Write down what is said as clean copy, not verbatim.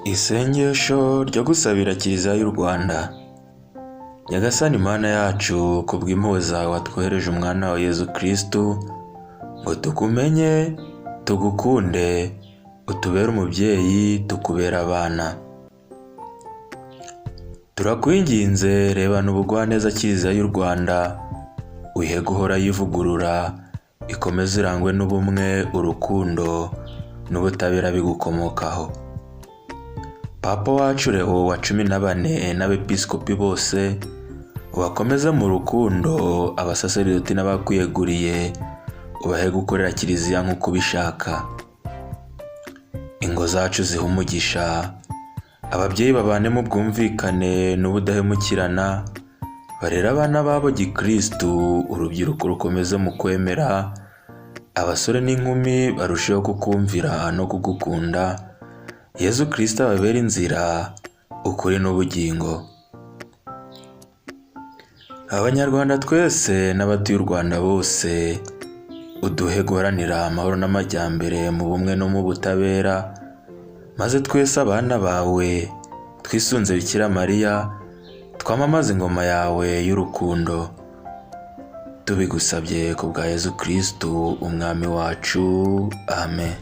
Isengesho ryo gusabira Kiliziya y'u Rwanda. Nyagasani Mana yacu, kubw'impuhwe zawe watwohereje umwana wawe Yezu Kristu, ngo tukumenye, tugukunde, utubere umubyeyi, tukubere abana. Turakwinginze rebana ubugwaneza Kiliziya y'u Rwanda, uyihe guhora yivugurura, ikomeze irangwe n'ubumwe, urukundo n'ubutabera bigukomokaho. Papa wacu Leo wa 14 n'abepiskopi bose, ubakomeze mu rukundo, abasaseridoti n'abakwiyeguriye, ubahe gukorera Kiliziya nk'uko ubishaka. Ingo zacu zihe umugisha, ababyeyi babane mu bwumvikane n'ubudahemukirana, barere abana babo gikristu, urubyiruko rukomeze mu kwemera, abasore n'inkumi barusheho kukumvira no kugukunda, Yezu Kristu ababere inzira, ukuri n'ubugingo. Abanyarwanda twese n'abatuye u Rwanda bose, uduhe guharanira amahoro n'amajyambere mu bumwe no mu butabera, maze twese abana bawe twisunze Bikira Mariya, twamamaze ingoma yawe y'urukundo. Tubigusabye ku bwa Yezu Kristu umwami wacu. Amen.